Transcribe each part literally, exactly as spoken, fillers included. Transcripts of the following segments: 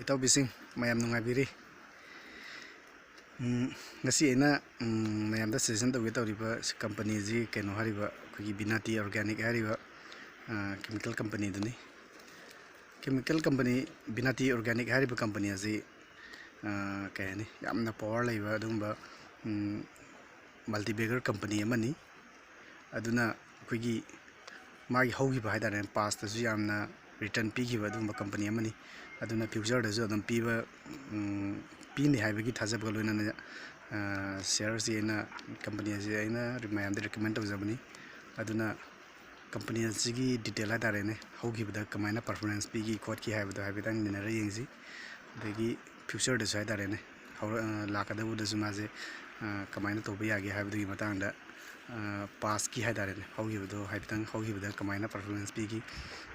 ꯏꯇꯥꯎꯕꯤꯁꯤꯡ ꯃꯌꯥꯝ ꯅꯨꯡꯉꯥꯏꯕꯤꯔꯤ? ꯎꯝ, ꯉꯁꯤ ꯑꯩꯅ, ꯎꯝ, ꯃꯌꯥꯝꯗ suggestion ꯇꯧꯒꯦ ꯇꯧꯔꯤꯕ ꯁꯤ company ꯑꯁꯤ ꯀꯩꯅꯣ ꯍꯥꯏꯔꯤꯕ, ꯑꯩꯈꯣꯏꯒꯤ ꯕꯤꯅꯥꯇꯤ organic ꯍꯥꯏꯔꯤꯕ, ꯑ, chemical company ꯗꯨꯅꯤ꯫ Chemical company, ꯕꯤꯅꯥꯇꯤ organic ꯍꯥꯏꯔꯤꯕ company ꯑꯁꯤ, ꯑ, ꯀꯩ ꯍꯥꯏꯅꯤ, ꯌꯥꯝꯅ power ꯂꯩꯕ ꯑꯗꯨꯒꯨꯝꯕ, ꯎꯝ, multibagger company ꯑꯃꯅꯤ꯫ ꯑꯗꯨꯅ ꯑꯩꯈꯣꯏꯒꯤ ꯃꯥꯒꯤ ꯍꯧꯈꯤꯕ ꯍꯥꯏ ꯇꯥꯔꯦ, past ꯇꯁꯨ ꯌꯥꯝꯅ return ꯄꯤꯈꯤꯕ ꯑꯗꯨꯒꯨꯝꯕ company ꯑꯃꯅꯤ꯫ ꯑꯗꯨꯅ future ꯗꯁꯨ ꯑꯗꯨꯝ ꯄꯤꯕ, ꯎꯝ, ꯄꯤꯅꯤ ꯍꯥꯏꯕꯒꯤ ꯊꯥꯖꯕꯒ ꯂꯣꯏꯅꯅ, ꯑ, share ꯁꯤ ꯑꯩꯅ, company ꯑꯁꯤ ꯑꯩꯅ ꯃꯌꯥꯝꯗ recommend ꯇꯧꯖꯕꯅꯤ꯫ ꯑꯗꯨꯅ company ꯑꯁꯤꯒꯤ detail ꯍꯥꯏ ꯇꯥꯔꯦꯅꯦ, ꯍꯧꯈꯤꯕꯗ ꯀꯃꯥꯏꯅ performance ꯄꯤꯈꯤ ꯈꯣꯠꯈꯤ ꯍꯥꯏꯕꯗꯣ ꯍꯥꯏꯐꯦꯠꯇꯪ ꯅꯩꯅꯔ ꯌꯦꯡꯁꯤ꯫ ꯑꯗꯒꯤ future ꯗꯁꯨ ꯍꯥꯏ ꯇꯥꯔꯦꯅꯦ, ꯍꯧꯔ-, ꯑ, ꯂꯥꯛꯀꯗꯧꯕꯗꯁꯨ ꯃꯥꯁꯦ, ꯑ, ꯀꯃꯥꯏꯅ ꯇꯧꯕ ꯌꯥꯒꯦ ꯍꯥꯏꯕꯗꯨꯒꯤ ꯃꯇꯥꯡꯗ, ꯑ, past ꯀꯤ ꯍꯥꯏ ꯇꯥꯔꯦꯅꯦ, ꯍꯧꯈꯤꯕꯗꯣ ꯍꯥꯏꯐꯦꯠꯇꯪ, ꯍꯧꯈꯤꯕꯗ ꯀꯃꯥꯏꯅ performance ꯄꯤꯈꯤ,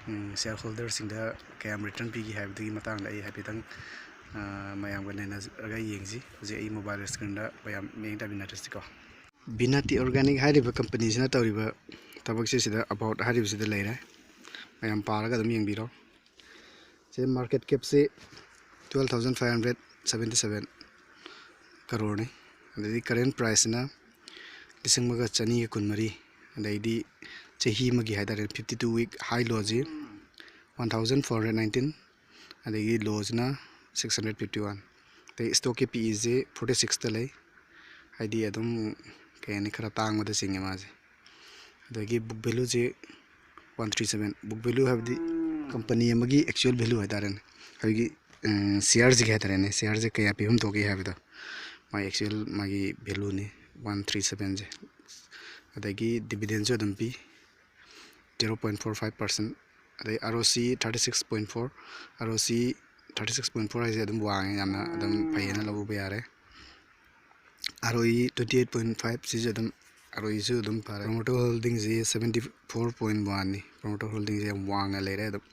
ꯎꯝ, shareholder ꯁꯤꯡꯗ ꯀꯌꯥꯝ return ꯄꯤꯈꯤ ꯍꯥꯏꯕꯗꯨꯒꯤ ꯃꯇꯥꯡꯗ ꯑꯩ ꯍꯥꯏꯐꯦꯠꯇꯪ, ꯑ, ꯃꯌꯥꯝꯒ ꯅꯩꯅꯔꯒ ꯌꯦꯡꯁꯤ꯫ ꯍꯧꯖꯤꯛ ꯑꯩ mobile screen ꯗ ꯃꯌꯥꯝ ꯃꯤꯠꯌꯦꯡ ꯇꯥꯃꯤꯟꯅꯔꯁꯤꯀꯣ꯫ ꯕꯤꯅꯥꯇꯤ organic ꯍꯥꯏꯔꯤꯕ company ꯁꯤꯅ ꯇꯧꯔꯤꯕ ꯊꯕꯛꯁꯤ ꯁꯤꯗ about ꯍꯥꯏꯔꯤꯕꯁꯤꯗ ꯂꯩꯔꯦ꯫ ꯃꯌꯥꯝ ꯄꯥꯔꯒ ꯑꯗꯨꯝ ꯌꯦꯡꯕꯤꯔꯣ꯫ ꯁꯤ market cap ꯁꯤ twelve thousand five hundred seventy seven crore ꯅꯤ꯫ ꯑꯗꯩꯗꯤ current price ꯁꯤꯅ ꯂꯤꯁꯤꯡ ꯑꯃꯒ ꯆꯅꯤꯒ ꯀꯨꯟꯃꯔꯤ꯫ ꯑꯗꯩꯗꯤ ꯆꯍꯤ ꯑꯃꯒꯤ ꯍꯥꯏ ꯇꯥꯔꯦ, fifty two week high low ꯁꯤ one thousand four hundred nineteen, ꯑꯗꯒꯤ low ꯁꯤꯅ six hundred fifty one꯫ ꯑꯗꯩ stock ꯀꯤ P E ꯁꯤ forty six ꯇ ꯂꯩ꯫ ꯍꯥꯏꯗꯤ ꯑꯗꯨꯝ, ꯀꯩ ꯍꯥꯏꯅꯤ, ꯈꯔ ꯇꯥꯡꯕꯗ ꯆꯤꯡꯉꯦ ꯃꯥꯁꯦ꯫ ꯑꯗꯒꯤ book value ꯁꯤ one three seven꯫ Book value ꯍꯥꯏꯕꯗꯤ company ꯑꯃꯒꯤ actual value ꯍꯥꯏ ꯇꯥꯔꯦꯅꯦ꯫ ꯑꯩꯈꯣꯏꯒꯤ, ꯎꯝ, share ꯁꯤꯒꯤ ꯍꯥꯏ ꯇꯥꯔꯦꯅꯦ, share ꯁꯦ ꯀꯌꯥ ꯄꯤꯐꯝ ꯊꯣꯛꯀꯦ ꯍꯥꯏꯕꯗꯣ, ꯃꯥꯒꯤ actual ꯃꯥꯒꯤ value ꯅꯤ one three seven ꯁꯦ꯫ ꯑꯗꯒꯤ dividend ꯁꯨ ꯑꯗꯨꯝ ꯄꯤ, zero point four five percent꯫ ꯑꯗꯩ R O C thirty six point four, R O C thirty six point four ꯍꯥꯏꯁꯦ ꯑꯗꯨꯝ ꯋꯥꯡꯉꯦ, ꯌꯥꯝꯅ ꯑꯗꯨꯝ ꯐꯩꯌꯦꯅ ꯂꯧꯕ ꯌꯥꯔꯦ꯫ R O E twenty eight point five ꯁꯤꯁꯨ ꯑꯗꯨꯝ, R O E ꯁꯨ ꯑꯗꯨꯝ ꯐꯔꯦ꯫ Promoter holding ꯁꯤ seventy four point one ꯅꯤ꯫ Promoter holding ꯁꯦ ꯌꯥꯝ ꯋꯥꯡꯅ ꯂꯩꯔꯦ꯫ ꯑꯗꯨꯝ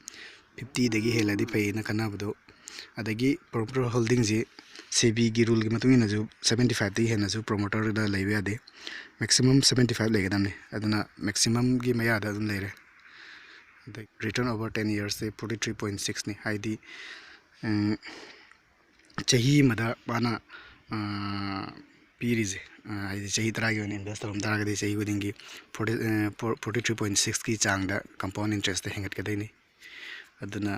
fifty ꯗꯒꯤ ꯍꯦꯜꯂꯗꯤ ꯐꯩꯌꯦꯅ ꯈꯟꯅꯕꯗꯣ꯫ ꯑꯗꯒꯤ promoter holding ꯁꯤ SEBI ꯒꯤ rule ꯒꯤ ꯃꯇꯨꯡ ꯏꯟꯅꯁꯨ seventy five ꯇꯒꯤ ꯍꯦꯟꯅꯁꯨ promoter ꯗ ꯂꯩꯕ ꯌꯥꯗꯦ꯫ Maximum seventy five ꯂꯩꯒꯗꯕꯅꯤ꯫ ꯑꯗꯨꯅ maximum ꯒꯤ ꯃꯌꯥꯗ ꯑꯗꯨꯝ ꯂꯩꯔꯦ꯫ ꯑꯗꯩ return over ten years ꯁꯦ forty three point six ꯅꯤ꯫ ꯍꯥꯏꯗꯤ ꯆꯍꯤ ꯑꯃꯗ ꯃꯥꯅ ꯄꯤꯔꯤꯁꯦ, ꯍꯥꯏꯗꯤ ꯆꯍꯤ ꯇꯔꯥꯒꯤ ꯑꯣꯏꯅ ꯏꯟꯚꯦꯁ ꯇꯧꯔꯝ ꯇꯥꯔꯒꯗꯤ ꯆꯍꯤ ꯈꯨꯗꯤꯡꯒꯤ forty, forty three point sixꯀꯤ ꯆꯥꯡꯗ compound interestꯇ ꯍꯦꯟꯒꯠꯀꯗꯣꯏꯅꯤ꯫ ꯑꯗꯨꯅ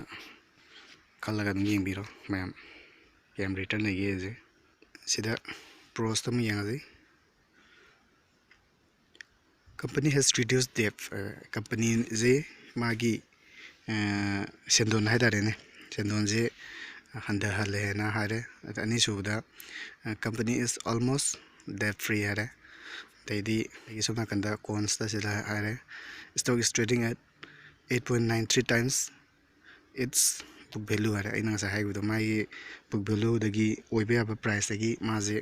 ꯈꯜꯂꯒ ꯑꯗꯨꯝ ꯌꯦꯡꯕꯤꯔꯣ ꯃꯌꯥꯝ, ꯀꯌꯥꯝ return ꯂꯩꯒꯦꯁꯦ꯫ ꯁꯤꯗ pros ꯇ ꯑꯃꯨꯛ ꯌꯦꯡꯉꯁꯤ꯫ Company has reduced debt. Company ꯁꯦ ꯃꯥꯒꯤ ꯁꯦꯟꯗꯣꯟ ꯍꯥꯏ ꯇꯥꯔꯦꯅꯦ, ꯁꯦꯟꯗꯣꯟꯁꯦ ꯍꯟꯊꯍꯜꯂꯦꯅ ꯍꯥꯏꯔꯦ꯫ ꯑꯗ ꯑꯅꯤꯁꯨꯕꯗ, company is almost debt free ꯍꯥꯏꯔꯦ꯫ ꯑꯗꯩꯗꯤ ꯑꯩꯒꯤ ꯁꯣꯝ ꯅꯥꯀꯟꯗ cons ꯇ ꯁꯤꯗ ꯍꯥꯏꯔꯦ, stock is trading at eight point nine three times its book value ꯍꯥꯏꯔꯦ꯫ ꯑꯩꯅ ꯉꯁꯥꯏ ꯍꯥꯏꯈꯤꯕꯗꯣ, ꯃꯥꯒꯤ book value ꯗꯒꯤ ꯑꯣꯏꯕ ꯌꯥꯕ price ꯇꯒꯤ ꯃꯥꯁꯦ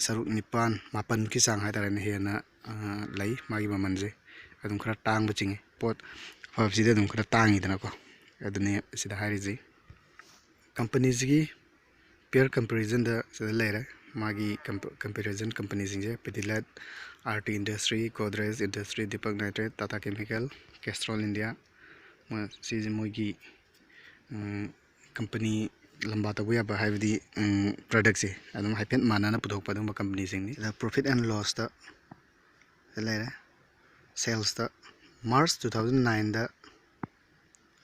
ꯁꯔꯨꯛ ꯅꯤꯄꯥꯟ ꯃꯥꯄꯟꯃꯨꯛꯀꯤ ꯆꯥꯡ ꯍꯥꯏ ꯇꯥꯔꯦꯅꯦ, ꯍꯦꯟꯅ ꯂꯩ꯫ ꯃꯥꯒꯤ ꯃꯃꯜꯁꯦ ꯑꯗꯨꯝ ꯈꯔ ꯇꯥꯡꯕ ꯆꯤꯡꯉꯤ꯫ ꯄꯣꯠ ꯑꯐꯕꯁꯤꯗꯤ ꯑꯗꯨꯝ ꯈꯔ ꯇꯥꯡꯉꯤꯗꯅꯀꯣ꯫ ꯑꯗꯨꯅꯦ ꯁꯤꯗ ꯍꯥꯏꯔꯤꯁꯦ꯫ Company ꯁꯤꯒꯤ peer comparison ꯗ ꯁꯤꯗ ꯂꯩꯔꯦ꯫ ꯃꯥꯒꯤ comparison company ꯁꯤꯡꯁꯦ Pidilite, Aarti Industry, Godrej Industry, Deepak Nitrite, Tata Chemical, Castrol India, ꯁꯤꯁꯦ ꯃꯣꯏꯒꯤ company ꯂꯝꯕꯥ ꯇꯧꯕ ꯌꯥꯕ, ꯍꯥꯏꯕꯗꯤ product ꯁꯦ ꯑꯗꯨꯝ ꯍꯥꯏꯐꯦꯠ ꯃꯥꯟꯅꯅ ꯄꯨꯊꯣꯛꯄ ꯑꯗꯨꯒꯨꯝꯕ company ꯁꯤꯡꯅꯤ꯫ ꯑꯗ profit and loss ꯇ ꯂꯩꯔꯦ꯫ Sales ꯇ March two thousand nine ꯗ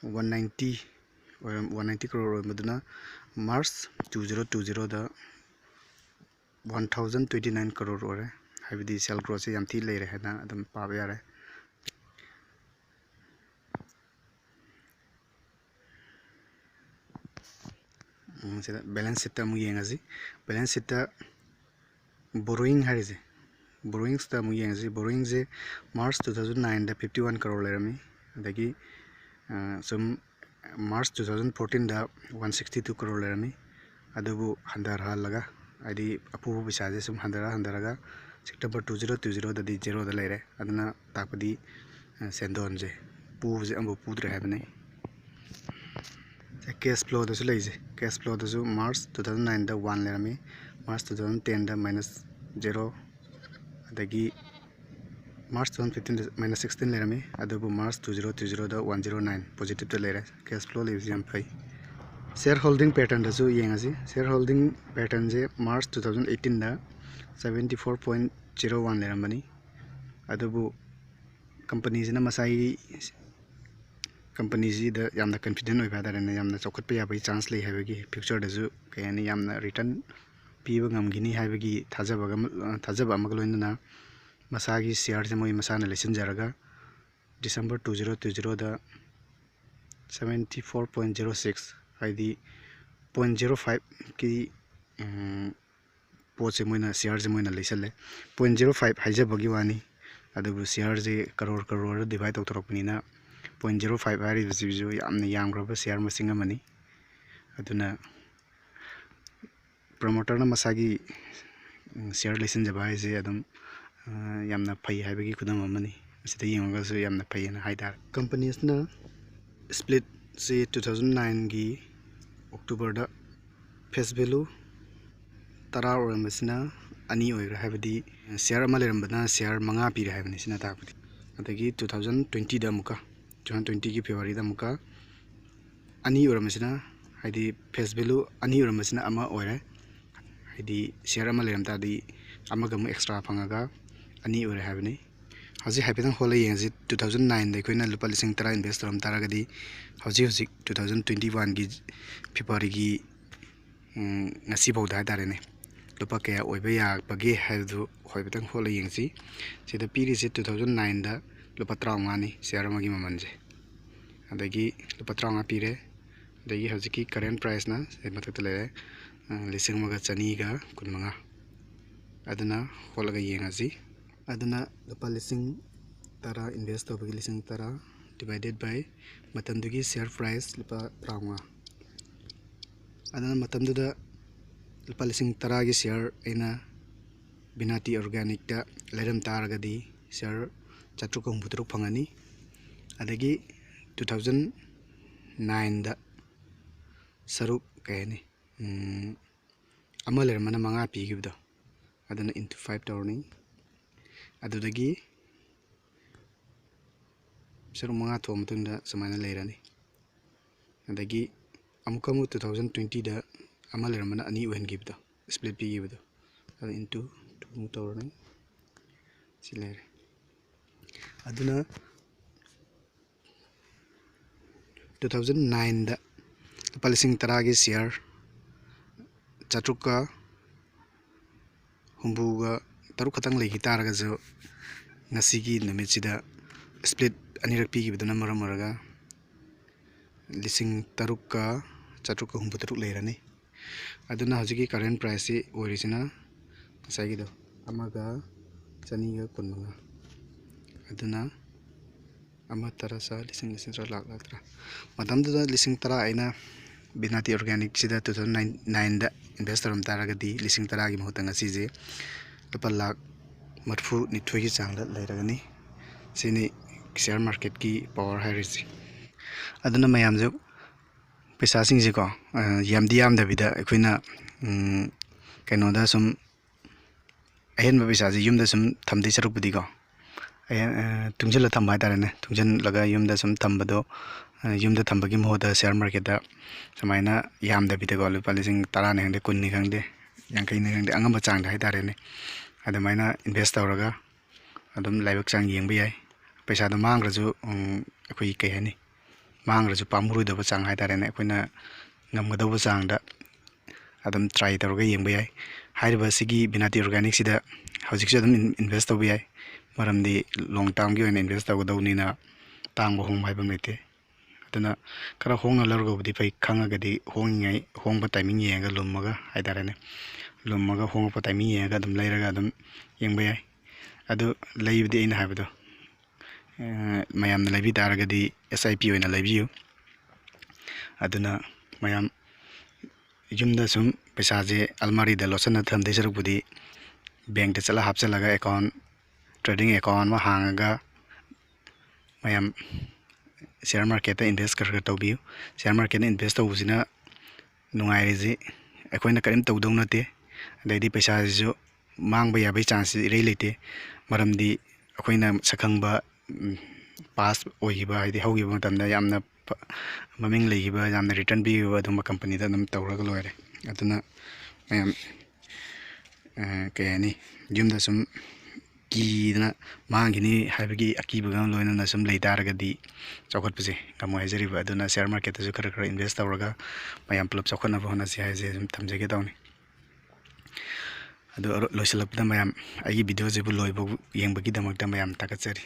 one ninety ꯑꯣꯏꯔꯝ, one ninety crore ꯑꯣꯏꯔꯝꯕꯗꯨꯅ March two zero two zero ꯗ one thousand twenty nine crore ꯑꯣꯏꯔꯦ꯫ ꯍꯥꯏꯕꯗꯤ sale growth ꯁꯦ ꯌꯥꯝ ꯊꯤ ꯂꯩꯔꯦ ꯍꯥꯏꯅ ꯑꯗꯨꯝ ꯄꯥꯕ ꯌꯥꯔꯦ꯫ ꯁꯤꯗ balance sheet ꯇ ꯑꯃꯨꯛ ꯌꯦꯡꯉꯁꯤ꯫ Balance sheet ꯇ borrowing ꯍꯥꯏꯔꯤꯁꯦ, borrowings ꯇ ꯑꯃꯨꯛ ꯌꯦꯡꯉꯁꯤ꯫ Borrowing ꯁꯦ March two thousand nine ꯗ fifty one crore ꯂꯩꯔꯝꯃꯤ꯫ ꯑꯗꯒꯤ ꯁꯨꯝ March two thousand fourteen ꯗ one sixty two crore ꯂꯩꯔꯝꯃꯤ꯫ ꯑꯗꯨꯕꯨ ꯍꯟꯊꯍꯜꯂꯒ, ꯍꯥꯏꯗꯤ ꯑꯄꯨꯕ ꯄꯩꯁꯥꯁꯦ ꯁꯨꯝ ꯍꯟꯊꯔ ꯍꯟꯊꯔꯒ September two zero two zero ꯗꯗꯤ zero ꯗ ꯂꯩꯔꯦ꯫ ꯑꯗꯨꯅ ꯇꯥꯛꯄꯗꯤ ꯁꯦꯟꯗꯣꯟꯁꯦ ꯄꯨꯕꯁꯦ ꯑꯃꯐꯥꯎ ꯄꯨꯗ꯭ꯔꯦ ꯍꯥꯏꯕꯅꯤ꯫ Cash flow ꯗꯁꯨ ꯂꯩꯁꯦ꯫ Cash flow ꯗꯁꯨ March two thousand nine ꯗ one ꯂꯩꯔꯝꯃꯤ, March two thousand ten ꯗ minus zero, ꯑꯗꯒꯤ March two thousand fifteen ꯗ minus sixteen ꯂꯩꯔꯝꯃꯤ꯫ ꯑꯗꯨꯕꯨ March two zero two zero ꯗ one zero nine positive ꯇ ꯂꯩꯔꯦ꯫ Cash flow ꯂꯩꯕꯁꯤ ꯌꯥꯝ ꯐꯩ꯫ Share holding patternꯗꯁꯨ ꯌꯦꯡꯉꯁꯤ꯫ Share holding patternꯁꯦ March two thousand eighteenꯗ seventy four point zero one ꯂꯩꯔꯝꯕꯅꯤ꯫ ꯑꯗꯨꯕꯨ ꯀꯝꯄꯅꯤꯁꯤꯅ ꯃꯁꯥꯒꯤ, ꯀꯝꯄꯅꯤꯁꯤꯗ ꯌꯥꯝꯅ confident ꯑꯣꯏꯕ ꯍꯥꯏ ꯇꯥꯔꯦꯅꯦ, ꯌꯥꯝꯅ ꯆꯥꯎꯈꯠꯄ ꯌꯥꯕꯒꯤ chance ꯂꯩ ꯍꯥꯏꯕꯒꯤ, futureꯗꯁꯨ ꯀꯩ ꯍꯥꯏꯅꯤ, ꯌꯥꯝꯅ return ꯄꯤꯕ ꯉꯝꯈꯤꯅꯤ ꯍꯥꯏꯕꯒꯤ ꯊꯥꯖꯕꯒ, ꯊꯥꯖꯕ ꯑꯃꯒ ꯂꯣꯏꯅꯅ ꯃꯁꯥꯒꯤ shareꯁꯦ ꯃꯣꯏ ꯃꯁꯥꯅ ꯂꯩꯁꯤꯟꯖꯔꯒ December two zero two zeroꯗ seventy four point zero six, ꯍꯥꯏꯗꯤ point zero fiveꯀꯤ ꯄꯣꯠꯁꯦ ꯃꯣꯏꯅ, shareꯁꯦ ꯃꯣꯏꯅ ꯂꯩꯁꯜꯂꯦ꯫ Point zero five ꯍꯥꯏꯖꯕꯒꯤ ꯋꯥꯅꯤ, ꯑꯗꯨꯕꯨ shareꯁꯦ crore ꯀꯔꯣꯔꯗ divide ꯇꯧꯊꯣꯔꯛꯄꯅꯤꯅ point zero five ꯍꯥꯏꯔꯤꯕꯁꯤꯁꯨ ꯌꯥꯝꯅ ꯌꯥꯝꯈ꯭ꯔꯕ share ꯃꯁꯤꯡ ꯑꯃꯅꯤ꯫ ꯑꯗꯨꯅ promoterꯅ ꯃꯁꯥꯒꯤ share ꯂꯩꯁꯤꯟꯖꯕ ꯍꯥꯏꯁꯦ ꯑꯗꯨꯝ ꯌꯥꯝꯅ ꯐꯩ ꯍꯥꯏꯕꯒꯤ ꯈꯨꯗꯝ ꯑꯃꯅꯤ꯫ ꯃꯁꯤꯗ ꯌꯦꯡꯉꯒꯁꯨ ꯌꯥꯝꯅ ꯐꯩꯌꯦꯅ ꯍꯥꯏ ꯇꯥꯔꯦ꯫ ꯀꯝꯄꯅꯤꯁꯤꯅ splitꯁꯤ two thousand nineꯒꯤ Octoberꯗ face value ꯇꯔꯥ ꯑꯣꯏꯔꯝꯕꯁꯤꯅ ꯑꯅꯤ ꯑꯣꯏꯈ꯭ꯔꯦ, ꯍꯥꯏꯕꯗꯤ share ꯑꯃ ꯂꯩꯔꯝꯕꯅ share ꯃꯉꯥ ꯄꯤꯔꯦ ꯍꯥꯏꯕꯅꯤ ꯁꯤꯅ ꯇꯥꯛꯄꯗꯤ꯫ ꯑꯗꯒꯤ two thousand twentyꯗ ꯑꯃꯨꯛꯀ, two thousand twentyꯒꯤ Februaryꯗ ꯑꯃꯨꯛꯀ ꯑꯅꯤ ꯑꯣꯏꯔꯝꯕꯁꯤꯅ, ꯍꯥꯏꯗꯤ face value ꯑꯅꯤ ꯑꯣꯏꯔꯝꯕꯁꯤꯅ ꯑꯃ ꯑꯣꯏꯔꯦ, ꯍꯥꯏꯗꯤ share ꯑꯃ ꯂꯩꯔꯝ ꯇꯥꯔꯗꯤ ꯑꯃꯒ ꯑꯃꯨꯛ extra ꯐꯪꯉꯒ ꯑꯅꯤ ꯑꯣꯏꯔꯦ ꯍꯥꯏꯕꯅꯤ꯫ ꯍꯧꯖꯤꯛ ꯍꯥꯏꯐꯦꯠꯇꯪ ꯍꯣꯠꯂ ꯌꯦꯡꯁꯤ, two thousand nineꯗ ꯑꯩꯈꯣꯏꯅ ꯂꯨꯄꯥ ꯂꯤꯁꯤꯡ ꯇꯔꯥ invest ꯇꯧꯔꯝ ꯇꯥꯔꯒꯗꯤ ꯍꯧꯖꯤꯛ ꯍꯧꯖꯤꯛ two thousand twenty oneꯒꯤ Februaryꯒꯤ ꯉꯁꯤꯐꯥꯎꯗ ꯍꯥꯏ ꯇꯥꯔꯦꯅꯦ, ꯂꯨꯄꯥ ꯀꯌꯥ ꯑꯣꯏꯕ ꯌꯥꯕꯒꯦ ꯍꯥꯏꯕꯗꯨ ꯍꯥꯏꯐꯦꯠꯇꯪ ꯍꯣꯠꯂ ꯌꯦꯡꯁꯤ꯫ ꯁꯤꯗ ꯄꯤꯔꯤꯁꯦ two thousand nineꯗ ꯂꯨꯄꯥ ꯇꯔꯥꯃꯉꯥꯅꯤ share ꯑꯃꯒꯤ ꯃꯃꯜꯁꯦ, ꯑꯗꯒꯤ ꯂꯨꯄꯥ ꯇꯔꯥꯃꯉꯥ ꯄꯤꯔꯦ꯫ ꯑꯗꯒꯤ ꯍꯧꯖꯤꯛꯀꯤ current priceꯅ ꯁꯤ ꯃꯊꯛꯇ ꯂꯩꯔꯦ, ꯂꯤꯁꯤꯡ ꯑꯃꯒ ꯆꯅꯤꯒ ꯀꯨꯟꯃꯉꯥ꯫ ꯑꯗꯨꯅ ꯍꯣꯠꯂꯒ ꯌꯦꯡꯉꯁꯤ꯫ ꯑꯗꯨꯅ ꯂꯨꯄꯥ ꯂꯤꯁꯤꯡ ꯇꯔꯥ invest ꯇꯧꯕꯒꯤ ꯂꯤꯁꯤꯡ ꯇꯔꯥ divided by ꯃꯇꯝꯗꯨꯒꯤ share price ꯂꯨꯄꯥ ꯇꯔꯥꯃꯉꯥ꯫ ꯑꯗꯨꯅ ꯃꯇꯝꯗꯨꯗ ꯂꯨꯄꯥ ꯂꯤꯁꯤꯡ ꯇꯔꯥꯒꯤ share ꯑꯩꯅ ꯕꯤꯅꯥꯇꯤ Organicꯇ ꯂꯩꯔꯝ ꯇꯥꯔꯒꯗꯤ share ꯆꯥꯇ꯭ꯔꯨꯛꯀ ꯍꯨꯝꯐꯨꯇꯔꯨꯛ ꯐꯪꯉꯅꯤ꯫ ꯑꯗꯒꯤ two thousand nineꯗ ꯁꯔꯨꯛ, ꯀꯩ ꯍꯥꯏꯅꯤ, ꯑꯃ ꯂꯩꯔꯝꯕꯅ ꯃꯉꯥ ꯄꯤꯈꯤꯕꯗꯣ, ꯑꯗꯨꯅ into five ꯇꯧꯔꯅꯤ꯫ ꯑꯗꯨꯗꯒꯤ ꯁꯔꯨꯛ ꯃꯉꯥ ꯊꯣꯛꯑ ꯃꯇꯨꯡꯗ ꯁꯨꯃꯥꯏꯅ ꯂꯩꯔꯅꯤ꯫ ꯑꯗꯒꯤ ꯑꯃꯨꯛꯀ ꯑꯃꯨꯛ two thousand twentyꯗ ꯑꯃ ꯂꯩꯔꯝꯕꯅ ꯑꯅꯤ ꯑꯣꯏꯍꯟꯈꯤꯕꯗꯣ, split ꯄꯤꯈꯤꯕꯗꯣ, ꯑꯗꯨ into two ꯑꯃꯨꯛ ꯇꯧꯔꯅꯤ꯫ ꯁꯤ ꯂꯩꯔꯦ꯫ ꯑꯗꯨꯅ two thousand nineꯗ ꯂꯨꯄꯥ ꯂꯤꯁꯤꯡ ꯇꯔꯥꯒꯤ share ꯆꯥꯇ꯭ꯔꯨꯛꯀ ꯍꯨꯝꯐꯨꯒ ꯇꯔꯨꯛ ꯈꯛꯇꯪ ꯂꯩꯈꯤ ꯇꯥꯔꯒꯁꯨ, ꯉꯁꯤꯒꯤ ꯅꯨꯃꯤꯠꯁꯤꯗ split ꯑꯅꯤꯔꯛ ꯄꯤꯈꯤꯕꯗꯨꯅ ꯃꯔꯝ ꯑꯣꯏꯔꯒ ꯂꯤꯁꯤꯡ ꯇꯔꯨꯛꯀ ꯆꯥꯇ꯭ꯔꯨꯛꯀ ꯍꯨꯝꯐꯨ ꯇꯔꯨꯛ ꯂꯩꯔꯅꯤ꯫ ꯑꯗꯨꯅ ꯍꯧꯖꯤꯛꯀꯤ current priceꯁꯤ ꯑꯣꯏꯔꯤꯁꯤꯅ ꯉꯁꯥꯏꯒꯤꯗꯣ ꯑꯃꯒ ꯆꯅꯤꯒ ꯀꯨꯟꯃꯉꯥ꯫ ꯑꯗꯨꯅ ꯑꯃ ꯇꯔꯥ ꯆꯥ ꯂꯤꯁꯤꯡ, ꯂꯤꯁꯤꯡ ꯇꯔꯥ, ꯂꯥꯛ, ꯂꯥꯛ ꯇꯔꯥ꯫ ꯃꯇꯝꯗꯨꯗ ꯂꯤꯁꯤꯡ ꯇꯔꯥ ꯑꯩꯅ ꯕꯤꯅꯥꯇꯤ ꯑꯣꯔꯒꯥꯅꯤꯛꯁꯤꯗ two thousand nine nineꯗ invest ꯇꯧꯔꯝ ꯇꯥꯔꯒꯗꯤ, ꯂꯤꯁꯤꯡ ꯇꯔꯥꯒꯤ ꯃꯍꯨꯠꯇ ꯉꯁꯤꯁꯦ ꯂꯨꯄꯥ ꯂꯥꯛ ꯃꯔꯤꯐꯨ ꯅꯤꯊꯣꯏꯒꯤ ꯆꯥꯡꯗ ꯂꯩꯔꯒꯅꯤ꯫ ꯁꯤꯅꯤ share marketꯀꯤ power ꯍꯥꯏꯔꯤꯁꯤ꯫ ꯑꯗꯨꯅ ꯃꯌꯥꯝꯁꯨ ꯄꯩꯁꯥꯁꯤꯡꯁꯦꯀꯣ, ꯑ, ꯌꯥꯝꯗꯤ ꯌꯥꯝꯗꯕꯤꯗ ꯑꯩꯈꯣꯏꯅ, ꯎꯝ, ꯀꯩꯅꯣꯗ ꯁꯨꯝ ꯑꯍꯦꯟꯕ ꯄꯩꯁꯥꯁꯦ ꯌꯨꯝꯗ ꯁꯨꯝ ꯊꯝꯗꯣꯏ ꯁꯔꯨꯛꯄꯨꯗꯤꯀꯣ, ꯑꯍꯦꯟ-, ꯑ, ꯇꯨꯡꯁꯤꯜꯂ ꯊꯝꯕ ꯍꯥꯏꯇꯥꯔꯦꯅꯦ꯫ ꯇꯨꯡꯁꯤꯜꯂꯒ ꯌꯨꯝꯗ ꯁꯨꯝ ꯊꯝꯕꯗꯣ, ꯑ, ꯌꯨꯝꯗ ꯊꯝꯕꯒꯤ ꯃꯍꯨꯠꯇ share marketꯇ ꯁꯨꯃꯥꯏꯅ ꯌꯥꯝꯗꯕꯤꯗꯀꯣ, ꯂꯨꯄꯥ ꯂꯤꯁꯤꯡ ꯇꯔꯥꯅꯤ ꯈꯪꯗꯦ, ꯀꯨꯟꯅꯤ ꯈꯪꯗꯦ, ꯌꯥꯡꯈꯩꯅꯤ ꯈꯪꯗꯦ, ꯑꯉꯝꯕ ꯆꯥꯡꯗ ꯍꯥꯏꯇꯥꯔꯦꯅꯦ, ꯑꯗꯨꯃꯥꯏꯅ invest ꯇꯧꯔꯒ ꯑꯗꯨꯝ ꯂꯥꯏꯕꯛ ꯆꯥꯡ ꯌꯦꯡꯕ ꯌꯥꯏ꯫ ꯄꯩꯁꯥꯗꯣ ꯃꯥꯡꯈ꯭ꯔꯁꯨ, ꯎꯝ, ꯑꯩꯈꯣꯏꯒꯤ ꯀꯩ ꯍꯥꯏꯅꯤ, ꯃꯥꯡꯈ꯭ꯔꯁꯨ ꯄꯥꯝꯃꯨꯔꯣꯏꯗꯕ ꯆꯥꯡ ꯍꯥꯏꯇꯥꯔꯦꯅꯦ꯫ ꯑꯩꯈꯣꯏꯅ ꯉꯝꯒꯗꯧꯕ ꯆꯥꯡꯗ ꯑꯗꯨꯝ try ꯇꯧꯔꯒ ꯌꯦꯡꯕ ꯌꯥꯏ꯫ ꯍꯥꯏꯔꯤꯕ ꯑꯁꯤꯒꯤ ꯕꯤꯅꯥꯇꯤ ꯑꯣꯔꯒꯥꯅꯤꯛꯁꯤꯗ ꯍꯧꯖꯤꯛꯁꯨ ꯑꯗꯨꯝ in-, invest ꯇꯧꯕ ꯌꯥꯏ, ꯃꯔꯝꯗꯤ long termꯒꯤ ꯑꯣꯏꯅ invest ꯇꯧꯒꯗꯧꯕꯅꯤꯅ ꯇꯥꯡꯕ ꯍꯣꯡꯕ ꯍꯥꯏꯕ ꯑꯃ ꯂꯩꯇꯦ꯫ ꯑꯗꯨꯅ ꯈꯔ ꯍꯣꯡꯅ ꯂꯧꯔꯒꯕꯨꯗꯤ ꯐꯩ, ꯈꯪꯉꯒꯗꯤ ꯍꯣꯡꯉꯤꯉꯩ, ꯍꯣꯡꯕ timing ꯌꯦꯡꯉꯒ ꯂꯨꯝꯃꯒ ꯍꯥꯏꯇꯥꯔꯦꯅꯦ, ꯂꯨꯝꯃꯒ ꯍꯣꯡꯉꯛꯄ timing ꯌꯦꯡꯉꯒ ꯑꯗꯨꯝ ꯂꯩꯔꯒ ꯑꯗꯨꯝ ꯌꯦꯡꯕ ꯌꯥꯏ꯫ ꯑꯗꯨ ꯂꯩꯕꯗꯤ ꯑꯩꯅ ꯍꯥꯏꯕꯗꯣ, ꯑ, ꯃꯌꯥꯝꯅ ꯂꯩꯕꯤ ꯇꯥꯔꯒꯗꯤ S I P ꯑꯣꯏꯅ ꯂꯩꯕꯤꯌꯨ꯫ ꯑꯗꯨꯅ ꯃꯌꯥꯝ ꯌꯨꯝꯗ ꯁꯨꯝ ꯄꯩꯁꯥꯁꯦ ꯑꯜꯃꯥꯔꯤꯗ ꯂꯣꯠꯁꯤꯟꯅ ꯊꯝꯗꯣꯏ ꯁꯔꯨꯛꯄꯨꯗꯤ bankꯇ ꯆꯠꯂ ꯍꯥꯞꯆꯤꯜꯂꯒ account, trading account ꯑꯃ ꯍꯥꯡꯉꯒ ꯃꯌꯥꯝ share marketꯇ invest ꯈꯔ ꯈꯔ ꯇꯧꯕꯤꯌꯨ꯫ Share marketꯇ invest ꯇꯧꯕꯁꯤꯅ ꯅꯨꯡꯉꯥꯏꯔꯤꯁꯤ ꯑꯩꯈꯣꯏꯅ ꯀꯔꯤꯝ ꯇꯧꯗꯧ ꯅꯠꯇꯦ, ꯑꯗꯩꯗꯤ ꯄꯩꯁꯥꯁꯤꯁꯨ ꯃꯥꯡꯕ ꯌꯥꯕꯒꯤ chanceꯁꯤ ꯏꯔꯩ ꯂꯩꯇꯦ꯫ ꯃꯔꯝꯗꯤ ꯑꯩꯈꯣꯏꯅ ꯁꯛꯈꯪꯕ, ꯎꯝ, past ꯑꯣꯏꯈꯤꯕ, ꯍꯥꯏꯗꯤ ꯍꯧꯈꯤꯕ ꯃꯇꯝꯗ ꯌꯥꯝꯅ ꯃꯃꯤꯡ ꯂꯩꯈꯤꯕ, ꯌꯥꯝꯅ ꯔꯤꯇꯔꯟ ꯄꯤꯈꯤꯕ ꯑꯗꯨꯝꯕ ꯀꯝꯄꯅꯤꯗ ꯑꯗꯨꯝ ꯇꯧꯔꯒ ꯂꯣꯏꯔꯦ꯫ ꯑꯗꯨꯅ ꯃꯌꯥꯝ, ꯑ, ꯀꯩ ꯍꯥꯏꯅꯤ, ꯌꯨꯝꯗ ꯁꯨꯝ ꯀꯤꯗꯅ ꯃꯥꯡꯈꯤꯅꯤ ꯍꯥꯏꯕꯒꯤ ꯑꯀꯤꯕꯒ ꯂꯣꯏꯅꯅ ꯁꯨꯝ ꯂꯩ ꯇꯥꯔꯒꯗꯤ ꯆꯥꯎꯈꯠꯄꯁꯦ ꯉꯝꯃꯣꯏ ꯍꯥꯏꯖꯔꯤꯕ꯫ ꯑꯗꯨꯅ ꯁꯤꯌꯥꯔ ꯃꯥꯔꯀꯦꯠꯇꯁꯨ ꯈꯔ ꯈꯔ ꯏꯟꯚꯦꯁ ꯇꯧꯔꯒ ꯃꯌꯥꯝ ꯄꯨꯂꯞ ꯆꯥꯎꯈꯠꯅꯕ ꯍꯣꯠꯅꯁꯤ ꯍꯥꯏꯁꯦ ꯁꯨꯝ ꯊꯝꯖꯒꯦ ꯇꯧꯅꯤ꯫ ꯑꯗꯨ ꯑꯔꯣ-, ꯂꯣꯏꯁꯤꯜꯂꯛꯄꯗ ꯃꯌꯥꯝ ꯑꯩꯒꯤ ꯚꯤꯗꯤꯑꯣꯁꯤꯕꯨ ꯂꯣꯏꯕ ꯌꯦꯡꯕꯒꯤꯗꯃꯛꯇ ꯃꯌꯥꯝ ꯊꯥꯒꯠꯆꯔꯤ꯫